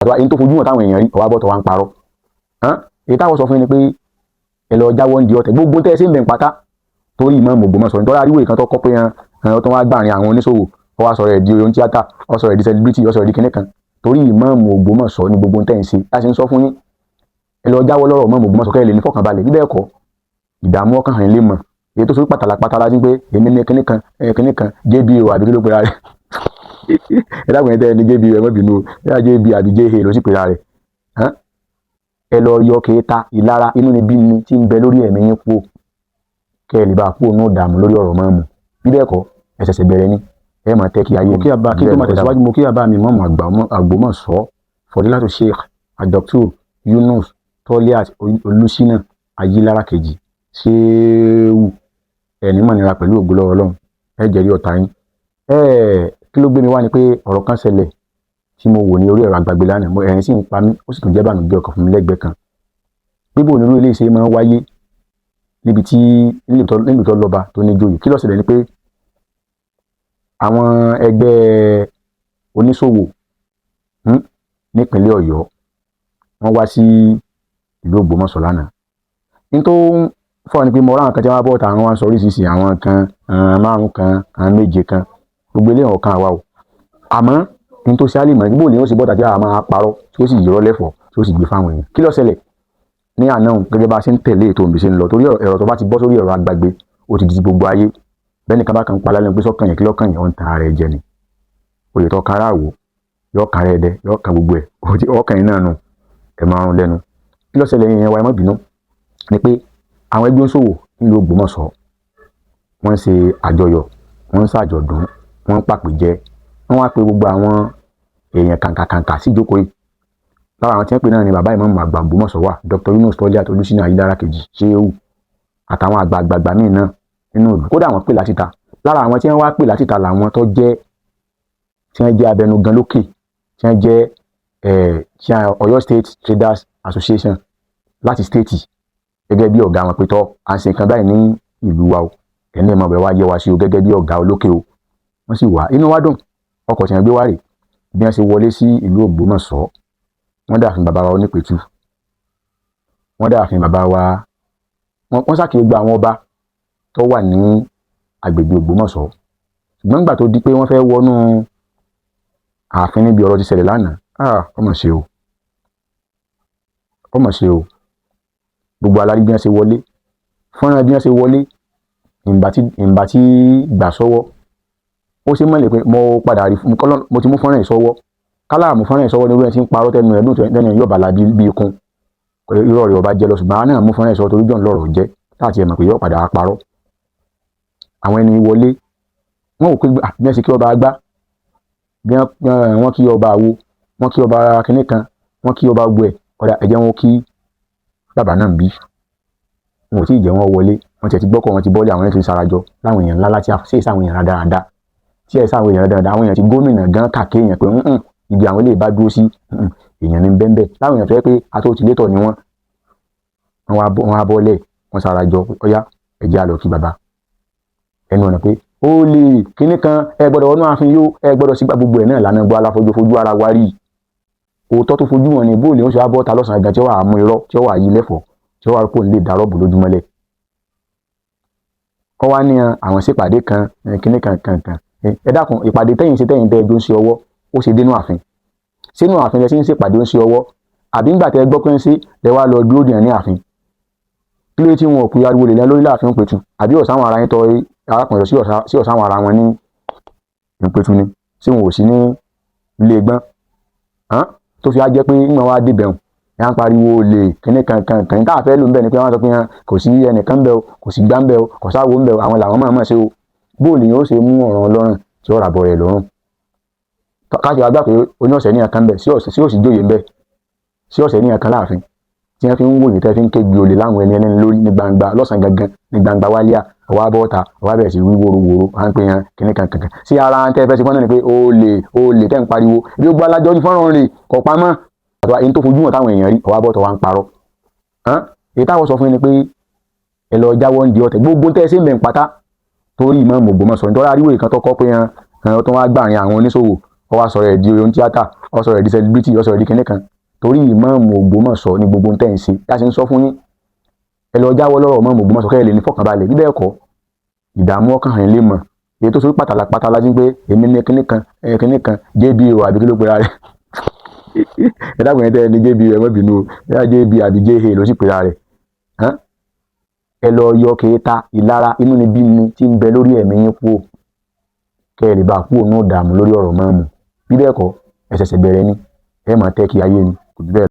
Àtọ́wá èyí tó fojú hàn táwọn èèyàn rí, ọwá bọ́tọ̀ wá ń parọ́. Èyí táwọn sọ fún yín ni pé ẹ lọ jáwọ́ ń di ọ̀tẹ̀ gbogbo tẹ́ ẹ ṣe ń bẹ̀ ń pátá torí ìmáàmù Ògbómọ̀ṣọ́. Nítorí ariwo ìkan tó kọ́ pé hàn tó wá gbàrin àwọn oníṣòwò, ó wá sọ̀rọ̀ ẹ̀ di ohun tíátà, ó sọ̀rọ̀ ẹ̀ di celebrity, ó sọ̀rọ̀ ẹ̀ di kinní kan. Torí ìmáàmù Ògbómọ̀ṣọ́ ni gbogbo tẹ́ ẹ ń ṣe láti ń sọ fún yín, ẹ lọ jáwọ́ lọ́rọ̀ ìmáàmù Ògbómọ̀ṣọ́ kẹ́ ẹ lè ní fọkànbalẹ̀. Níbẹ̀ kọ́, ìdààmú ọkàn hàn lè mọ̀ èyí tó sọ pàtàlà pàtàlà sí pé èmi ní kinní kan, kinní kan JBO àbí kí ló pera rẹ̀. Ẹ dákun, ẹ tẹ́ ẹ ní JBO, ẹ má bínú o, ẹ JB àbí JA ló sì pera rẹ̀. Ẹ lọ yọ kéta ìlara inú ni bí ni tí ń bẹ lórí ẹ̀mí yín kú, kẹ́ ẹ lè bá kú òun dààmú lórí ọ̀rọ̀ mọ́ọ̀mù. Bí bẹ́ẹ̀ kọ́, ẹ ṣẹ̀ṣẹ̀ bẹ̀rẹ̀ ni, ẹ máa tẹ́ kí ayé. Mo kí àbá kí tó máa tẹ̀síwájú, mo kí àbá mi mọ́mù àgbà Ògbómọ̀ṣọ́, Fọdílátù Sheikh Dr. Yunus Toliat Olùsínà Ayílára kejì ṣéwù, ẹni mọ̀ nira pẹ̀lú ògo lọ́wọ́ Ọlọ́run, ẹ jẹ́rìí ọ̀tá yín. Kí ló gbé mi wá ni pé ọ̀rọ̀ kan ṣẹlẹ̀ tí mo wò ní orí ẹ̀rọ àgbàgbé lánàá, mo ẹ̀rín sì ń pa mí, ó sì tún jẹ́ bànújẹ́ ọkàn fún mi lẹ́gbẹ̀ẹ́ kan. Bíbò onírú eléyìí ṣe máa ń wáyé níbi tí nílùú tó lọ́ba tó ní joyè. Kí ló ṣẹlẹ̀ ni pé àwọn ẹgbẹ́ oníṣòwò nípínlẹ̀ Ọ̀yọ́, wọ́n wá sí ìlú Ògbómọ̀ṣọ́ lánàá. Ní tó ń fọ́ ni pé mo ráwọn kan tí wọ́n bọ́ ta, àwọn wá ń sọ oríṣiríṣi, àwọn kan márùn kan, àwọn méje kan, gbogbo eléyìí ọ̀kan àwa o. Àmọ́ ní tó ṣe á lè mọ̀ níbo ni ó ṣe bọ́ta tí a máa parọ́, tí ó sì yọ̀rọ̀ lẹ́fọ̀ọ́, tí ó sì gbé fáwọn èèyàn. Kí ló ṣẹlẹ̀ ní àná? Gẹ́gẹ́ bá a ṣe ń tẹ̀lé ètò òǹbí ṣe ń lọ, torí ẹ̀rọ tó bá ti bọ́ sórí ẹ̀rọ agbàgbé, ó ti di gbogbo ayé. Bẹ́ẹ̀ ni kábàkàn pa lálẹ́ pé sọ́kàn yẹn, kí lọ́kàn yẹn, ó ń tan ara ẹ jẹ ni. Oyè tó kan aráàwò yọ kan rẹ dẹ, yọ kan gbogbo ẹ̀, ọkàn yẹn náà nù, ẹ̀ máa rún lẹ́nu. Kí ló ṣẹlẹ̀ yẹn wa, ẹ má bínú, ni pé àwọn ẹgbẹ́ oníṣòwò nílùú Ògbómọ̀ṣọ́, wọ́n ń ṣe àjọyọ̀, wọ́n ń ṣàjọ̀dún, wọ́n ń pàpèjẹ. Wọ́n wá pe gbogbo àwọn èèyàn kàǹkàkàǹkà sí ìjókòó yìí. Lára àwọn tí wọ́n pè náà ni bàbá ìmáàmù àgbà Ògbómọ̀ṣọ́ wà, Dr. Yunus Toliat Olùsínà Ayílára kejì Ṣéhù, àtàwọn àgbààgbà míì náà nínú ìlú. Kódà wọ́n pè láti ta. Lára àwọn tí wọ́n wá pè láti ta làwọn tó jẹ́ tí wọ́n jẹ́ abẹnugan lókè, tí wọ́n jẹ́ Ọ̀yọ́ State Traders Association láti state, gẹ́gẹ́ bí ọ̀gá wọn pé tọ́ à ń ṣe nǹkan báyìí ní ìlú wa o, ẹni ẹ̀ mọ̀ bẹ́ẹ̀ wá yẹ wá sí o gẹ́gẹ́ bí ọ̀gá olókè o. Wọ́n sì wá, inú wa dùn. Ọkọ̀ tí wọ́n gbé wá rè. Bí wọ́n ṣe wọlé sí ìlú Ògbómọ̀ṣọ́, wọ́n dààfin bàbá wa Onípẹ̀tù, wọ́n dààfin bàbá wa, wọ́n ṣàkíyè gba àwọn ọba tó wà ní agbègbè Ògbómọ̀ṣọ́. Ṣùgbọ́n nígbà tó di pé wọ́n fẹ́ wọnú ààfin níbi ọ̀rọ̀ ti ṣẹlẹ̀ lánàá, ó mà ṣe o, ó mà ṣe o. Gbogbo alárí bí wọ́n ṣe wọlé, fọ́nrán bí wọ́n ṣe wọlé, ìǹbà tí gbà sọ́wọ́, ó ṣe mọ̀lẹ́ pé mo padà rí, mo ti mú fọ́nrán yìí sọ́wọ́. Kálá mú fọ́nrán yìí sọ́wọ́ ní orí ẹ̀ tí ń parọ́ tẹnu ẹ̀ dùn, tẹnu ẹ̀ yóò bá la bí ikun, irọ́ rẹ̀ ọba jẹ́ lọ. Ṣùgbọ́n àwọn náà mú fọ́nrán yìí sọ́wọ́ torí jọ̀ọ́ lọ́rọ̀ jẹ́ táàtì ẹ̀ mọ̀ pé yóò padà parọ́. Àwọn ẹni wọlé, wọn ò pé bí wọ́n ṣe kí ọba agbá, bí wọ́n kí ọba àwo, wọ́n kí ọba kínní kan, wọ́n kí ọba gbọ́ ẹ̀ ọ̀dà ẹ̀jẹ̀, wọn kí bàbá náà bí wọn ò tí ì jẹ́ wọn wọlé. Wọ́n tiẹ̀ ti gbọ́kọ̀, wọn ti bọ́lé, àwọn yẹn ti ń sarajọ láwọn èèyàn ńlá láti ṣe é sáwọn èèyàn rádaràda tí ẹ̀ sáwọn èèyàn rádaràda, àwọn èèyàn ti gómìnà gan kàké èèyàn pé ibi àwọn eléyìí bá dúró sí, èèyàn ní bẹ́ńbẹ́ láwọn èèyàn tó yẹ pé atóòtílétọ̀ ni wọ́n. Wọ́n wá bọ́lẹ̀, wọ́n sarajọ, ọ̀yá, ẹ̀jẹ̀ á lọ kí bàbá. Ẹnu ọ̀nà pé ó lè kíní kan, ẹ gbọ́dọ̀ wọnú ààfin yó, ẹ gbọ́dọ̀ sígbà gbogbo ẹ̀ náà lánàá gbọ́ aláfojú fojú ara wa rí òótọ́ tó fojú wọn ni. Bóòlù ó ṣe wá bọ́ ta lọ́sàn-án gan tí ó wà mú irọ́, tí ó wà yí lẹ́fọ̀ọ́, tí ó wà kó lè darọ́bù lójúmọ́lẹ̀. Kọ́ wá ní àwọn ṣèpàdé kan, kíní kan kan kan. Ẹ dákun, ìpàdé tẹ́yìn ṣe, tẹ́yìn tẹ́ ẹjọ́ ń ṣe ọwọ́, ó ṣe dénú ààfin? Sínú ààfin lẹ ṣe ń ṣèpàdé ń ṣe ọwọ́, àbí ńgbà tẹ́ gbọ́ pé ń ṣe lẹ wá lọ dúró dìyàn ní ààfin? Kí ló tí wọn ò pe ariwo lè lẹ lórí láàfin Pẹ̀tù? Àbí ọ̀sáwọn ara yín tọ arákùnrin sí ọ̀sáwọn ara wọn ní Ìpẹ̀tù ni? Ṣé wọn ò sí ní ilé gbọ́n tó fi á jẹ́ pé ńgbà wá débẹ̀ hùn ẹ̀ á ń pariwo olè kíní kan kan kan? Tá a fẹ́ lò ń bẹ̀ ni pé wọ́n sọ pé kò sí ẹnìkan ń bẹ̀ o, kò sí gbá ń bẹ̀ o, kò sáwo ń bẹ̀ o, àwọn làwọn máa mọ̀ ṣe o. Bóòlù yóò ṣe mú ọ̀ràn ọlọ́run tí ó rà bọ̀ rẹ̀ lọ́rùn káṣí wàá gbà pé oní ọ̀sẹ̀ ní ẹ̀kan ń bẹ̀ sí òsì jóyè ń bẹ̀ sí ọ̀sẹ̀ ní ẹ̀kan láàfin tí wọ́n fi ń wòye, tẹ́ fi ń ké gbé olè láwọn ẹni ẹlẹ́ni lórí ní gbangba lọ́sàn-án gangan ní gbangba wálíà. Ọwọ́ abọ́ta, ọwọ́ abẹ́rẹ́ sí wí wóróworó, à ń pè yàn kíní kan kankan sí ara tẹ́ fẹ́ sí fọ́nà ni pé olè olè tẹ́ ń pariwo bí ó gbọ́ alájọ́ ní fọ́nrán rè kọ̀ pamọ́ àtọ́ èyí tó fojú hàn táwọn èèyàn rí, ọwọ́ abọ́ta wa ń parọ́. Èyí táwọn sọ fún yín ni pé ẹ lọ jáwọ́ ń di ọ̀tẹ̀ gbogbo tẹ́ ẹ ṣe ń bẹ̀ ń pátá torí ìmáàmù Ògbómọ̀ṣọ́. Nítorí ariwo ìkan tó kọ́ pé hàn tó wá gbàrin àwọn oníṣòwò, Ó wá sọ̀rọ̀ ẹ̀ di ohun tíátà, ó sọ̀rọ̀ ẹ̀ di celebrity, ó sọ̀rọ̀ ẹ̀ di kinní kan torí ìmáàmù Ògbómọ̀ṣọ́ ní gbogbo tẹ́ ń ṣe. Tá a ṣe ń sọ fún yín, ẹ lọ jáwọ́ lọ́rọ̀ ìmáàmù Ògbómọ̀ṣọ́ kẹ́ ẹ lè ní fọkànbalẹ̀. Bí bẹ́ẹ̀ kọ́, ìdààmú ọkàn hàn lè mọ̀. Èyí tó sọ pàtàlà pàtàlà sí pé èmi ní kinní kan, kinní kan JBO àbí kí ló pera rẹ̀? Ẹ dákun, yẹn tẹ́ ẹ ní JBO, ẹ má bínú o. Bóyá JB àbí JA ló sì pera rẹ̀. Ẹ lọ yọ kéétà, ìlara, inú ni bí ni tí ń bẹ lórí ẹ̀mí yín kúò, kẹ́ ẹ lè bá kúò ní ìdààmú lórí ọ̀rọ̀ máàmù. Bí bẹ́ẹ̀ kọ́, ẹ ṣẹ̀ṣẹ̀ bẹ̀rẹ̀ ni, ẹ máa tẹ́ kí ayé ni, kò jù bẹ́ẹ̀ lọ.